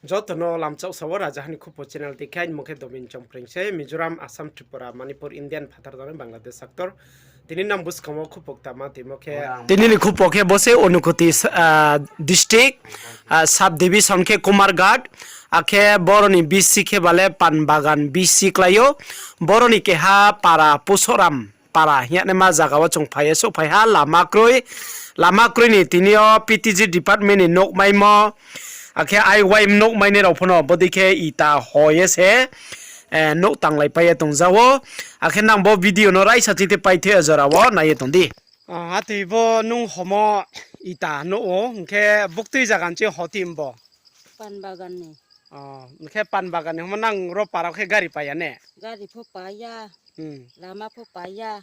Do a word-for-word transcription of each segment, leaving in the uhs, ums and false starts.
Joto no lamchauh sa wo Rajaha ni Khupo channel ti khe, aini mung khe Domin Chongpreng se, Mizoram, Assam, Tripura, Manipur, Indian phathar tongnai Bangladesh actor. Tini nang buskang wo khupo ktama timo khe, tini ni khupo khe bo se Unakoti, ah, district, ah, sub division khe Kumarghat, akhe boro ni bisi khe bale Panbagan bisi klái ou, boro ni keha para Pusoram para hing ye naima zaga wo chung phai ye souhphai ha, lama kroi, lama kroi ni tini yo P T G department ni nouh maimo, akhe I Y M nouh mainai rao pho no bodei khe ita ho ye se, eh, nouh tanglaipai ye tongja ou. Akhe nang bo video no raisa ching te paithoi jora wo nai ye tong di. Ah, atoi bo nung homo ita nouh ou, hing khe buktui zaga ni chi ho tim bo? Panbagan ni. Ah, hing khe Panbagan ni homo nang ro para khe gari pai ya ne? Gari pho pai ya, lama pho pai ya,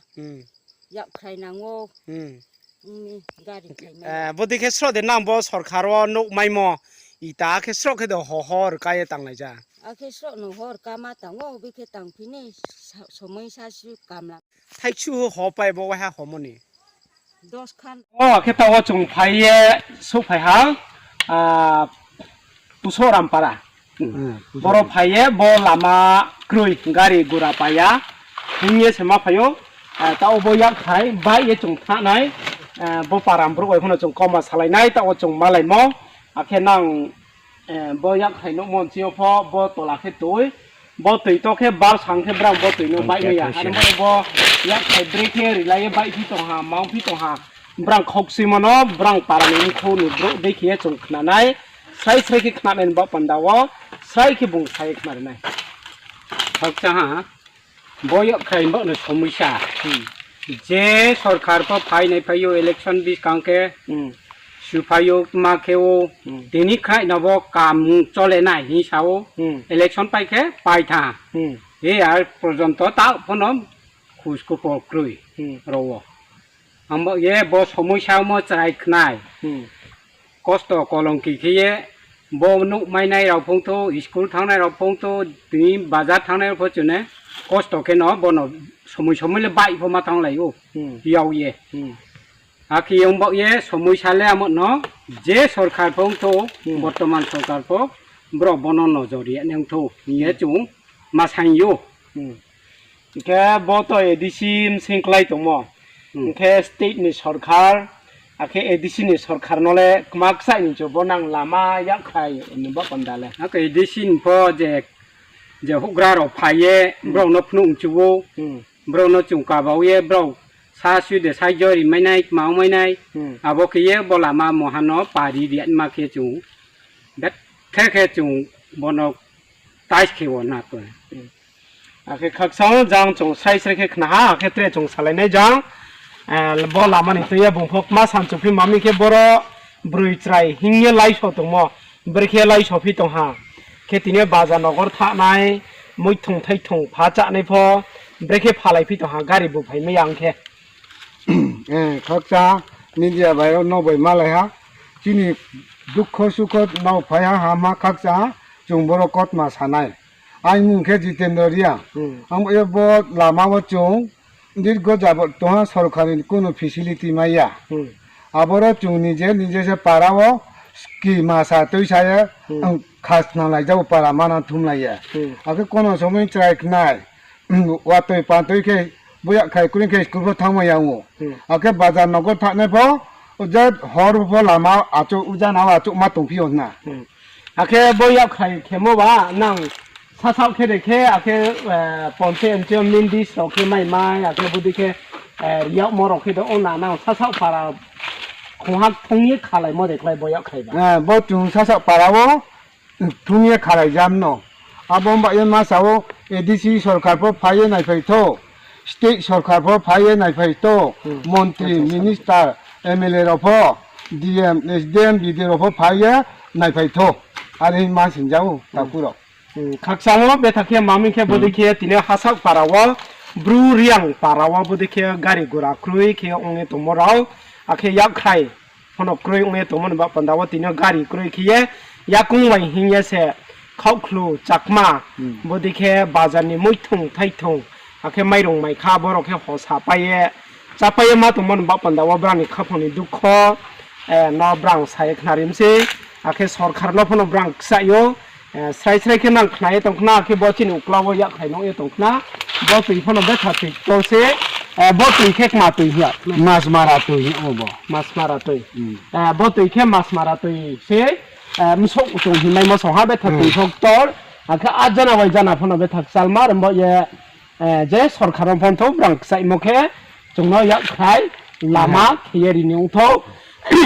yakkhrai nang ou. Bodei khe sroh de nang bo sorkar wo nouh maimo, ita khe sroh khe de ho ho rka ye tanglai ja. Akhe sroh no ho rka ma tang ou, bikhe tangphi ni somoi sa si kamla. Thaiksu ho pai bo waiha homo ni. O, akhe taoh wo chung phai ye souhphai ha, ah, Pusoram para. Boro phai ye bo lama kroi, gari gura pai ya hing ye se ma phai ou. Ah, taoh wo bo yakkhrai baih ye chung thanng nai, ah, bo para brouh bai pho no chung kauma salai nai, taoh wo chung malaimo. Akhe nang, eh, bo yakkhrai nouhmo nching yo pho bo tola khe toi. Bo toi to khe bar sang khe brang bo toi no baihmai ya. Aro bo yakkhrai brekhe rilai ye baihphi tong ha, mangphi tong ha. Brang khaukchuimo no, brang para ni mkhu ni brouh dei khe ye chung khna nai. Srai srai khe khna nai ni baoh panda wo, srai khe bung sa ye khna ri nai. Khakchang ha, bo yakkhrai baoh no somoi sa. Je sorkar pho phai nai phai ou election buskang khe, suphai ou ma khe ou, tini khnaih no bo kam chole nai hing sa ou, election pai khe pai tha. He ar porjonto taoh pho no khuskhupo kroi ro wo. Ang bo ye bo somoi samo chrai khnai. Kosto kolongki khe ye bo nouh mainai rao phongthou, school thanngnai rao phongthou, tini bazar thanngnai rao pho chune kosto khe no bono somoi somoi le baih pho ma thannglai ou. Yag ye. Akhe yong baoh ye somoi sa le amo no je sorkar phongthou, bortoman sorkar pho brao bono nojor ye nangthou hing ye chung ma saing ou. Hing khe bo to A D C bsing klái tongmo. Hing khe state ni sorkar, akhe A D C ni sorkar no le kma kchaih ni chu bo nang lama yakkhrai ni baoh panda le. Akhe A D C ni pho je, je houhgra rao phai ye, brao no phnuh chu ou, brao no chung kabau ye, brao sa sui de sai jori mainai, kma ong mainai, abo khe ye bo lama moha no pari ri ma khe chung, bet khe khe chung bono tais khe wo na to. Akhe khakchang jang chung srai srai khe khna ha, akhe tre chung salai nai jang. Eh, bo lama ni tui ye bung pho kma samchuphi ma mi khe boro broi chrai hing ye laiso tongmo, brekhe laiso phi tong ha. Khe tini yo bazar nogor thanai, muithung thaithung pha chánai pho, brekhe phalai phi tong ha, gari bu phai mai ya ong khe. Eh, khakchang, media bai rao no bai malai ha. Chini dukho sukho no phai ha, hama khakchang, chung boro kautma sanai. Aini mung khe Jitendra Reang. Ang bo ye bo lama wo chung dirgo jabot tong ha, sorkar ni kuno facility mai ya. Aboro chung nije nije se para wo ski masa tuisa ye, ang khasnang lai jabo para mana thumlai ye. Akhe kono somoi chrai khnai, watoi pantoi khe, bo yakkhrai kroi khe school pho thanngmai ya ong ou. Akhe bazar nogor thanai pho, je hor pho lama achouh, ujana achouh ma tongphi yo hna. Akhe bo yakkhrai khemo ba nang sasaoh khe de khe, akhe, eh, ponche enche mindis rao khe mai mai, akhe bodei khe, eh, yagmo rao khe de ong na nang sasaoh para khongha thung ye khalaimo de khlai bo yakkhrai ba. Eh, bo chung sasaoh para wo thung ye khalai jam no. Abo baoh ye masa wo A D C sorkar pho phai ye naiphai thou, state sorkar pho phai ye naiphai thou, montri, minister, M L A rao pho, D M, S D M, B D O rao pho phai ye naiphai thou. Are ma singja ou, takhu rao. Khakchang wo betha khe ma mi khe bodei khe tini yo Hasaoh para wo, Bru Reang para wo bodei khe gari gura kroi khe ong ye tongmo rao, akhe yakkhrai pho no kroi ong ye tongmo ni baoh panda wo tini yo gari kroi khe ye, yakoung bai hing ye se khaohkhlu chakma, bodei khe bazar ni muithung thaithung, akhe mairung maikha borao khe hosa pai ye, chápai ye ma tongmo ni baoh panda wo brang ni khaphang ni dukho, eh, no brang sa ye khnari mi sei, akhe sorkar no pho no brang kchaih ou, Eh, srai srai khe nang khna ye tong khna, khe bo chini ukla wo yakkhrai nuh ye tong khna. Bo tui pho no betha tui ktor se, eh, bo tui khe kma tui hing ya, Masmara tui hing ou bo. Masmara tui. Hmm. Eh, bo tui khe Masmara tui se, eh, msouh chung hingmaimo song ha betha tui pho ktor, akhe a jana bai jana pho no betha kchalma, rimbo ye, eh, je sorkar no pho thou brang kchaimo khe chung no yakkhrai lama khe ye ri ni ongthou.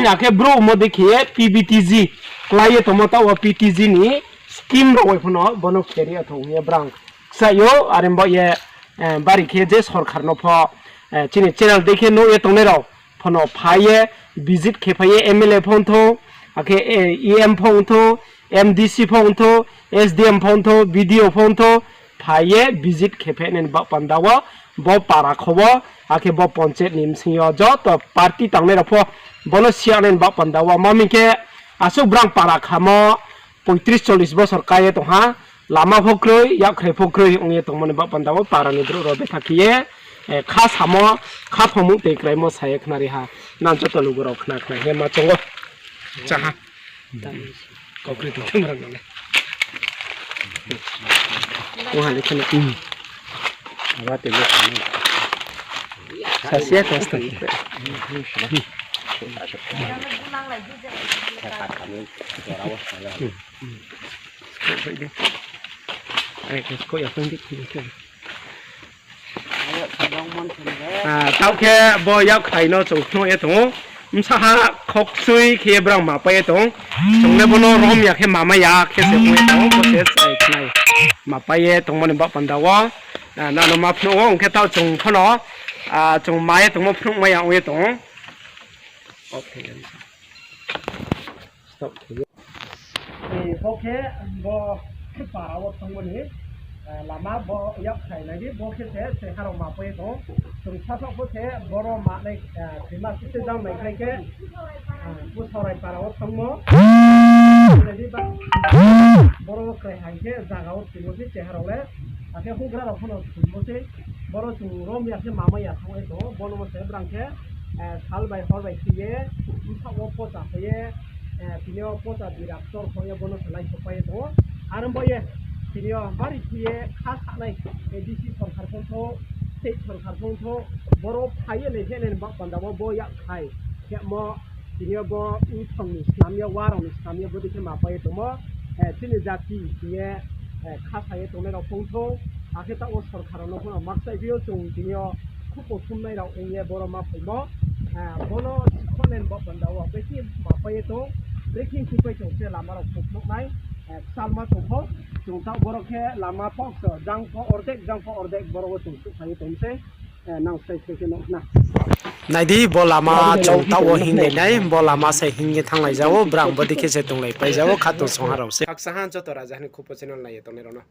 Akhe brouh mo dei khe ye P B T G klái ye tongmo taoh wo P T G ni scheme rao bai pho no bo no khe ri ya thou hing ye brang kchai ou, are bo ye, eh, bari khe je sorkar no pho, eh, chini channel dei khe nuh ye tongnai rao pho no phai ye visit khe phai ye M L A pho ongthou, akhe, eh, E M pho ongthou, M D C pho ongthou, S D M pho ongthou, B D O pho ongthou, phai ye visit khe phainai ni baoh panda wo, bo para kho wo, akhe bo panchayat ni bsing yo joto party tangnai rao pho bo no siyanai ni baoh panda wo, ma hing khe asuh brang para khamo poitris chollis bosor ka ye tong ha, lama pho kroi, yakkhrai pho kroi ong ye tongmo ni baoh panda wo para ni brouh rao betha khe ye, eh, kha samo, kha pho muhtoi kraimo sa ye khnari ha, nang joto lugu rao khna khna ye ma chong ou. Cha ha. Kaukri tong khe mrang nang le. Ong ha le kheno. Aba tei le kheno. Sa sia klas tong. Ai, ko ya tong dik. Ah, taoh khe bo yakkhrai no chung phnuh ye tong ou. Bsa ha khoksui khe ye brang ma pai ye tong. Chung le bo no rom ya khe ma mai ya khe se ong ye tong ou, bo se chai khnai. Ma pai ye tongmo ni baoh panda wo. Ah, nang no ma phnuh ou, ong khe taoh chung pho no, ah, chung ma ye tongmo phnuh mai ya ong ye tong ou. Stop khe ye. Eh, bo khe bo para wo thangmo ni, eh, lama bo yakkhrai nai di, bo khe se, se ha rao ma pai ye tong ou. Chung sasaoh pho se boro ma nai, eh, khe ma sise jang nai khlai khe, eh, bo Saurai para wo thangmo. Nai di ba, boro wo krai hai khe zaga wo thimo se se ha rao le. Akhe houhgra rao pho no thimo se. Boro chung rom ya khe ma mai ya thanng ye tong ou, bo no mo se brang khe, eh, sal bai hor bai khe ye, bsaoh wo pocha khe ye, eh, tini yo pocha bira ktor kho ye bo no se lai sopai ye tong ou. Are bo ye, tini yo bari khe ye kha sanai, A D C sorkar pho thou, state sorkar pho thou, boro phai ye nai khe nai ni baoh panda wo bo yakkhrai khemo, tini yo bo bsong ni snam ye, wa rao ni snam ye, bo dei khe ma pai ye tongmo, eh, chini jati hing ye, eh, kha sa ye tongnai rao pho thou, akhe taoh wo sorkar rao no pho no makchai phi ou chung tini yo khupo thumnai rao ong ye boro ma phaimo, eh, bo no sikhonai ni baoh panda wo brekhe ma pai ye tong, brekhe sipai tong se lama rao pho phnuh nai, eh, kchalma tong pho, chung taoh boro khe lama pho kso, jang pho ordek, jang pho ordek boro wo chung suhphai ye tong se. Eh, nang sai sai khe nuh na. Nai di, bo lama chung taoh wo hinglai nai, bo lama sai hing ye thannglai ja ou, brang bo dei khe se tonglai pai ja ou, khatungsung ha rao se. Khakchang ha joto raja ni khupo channel nai ye tongnai rao no.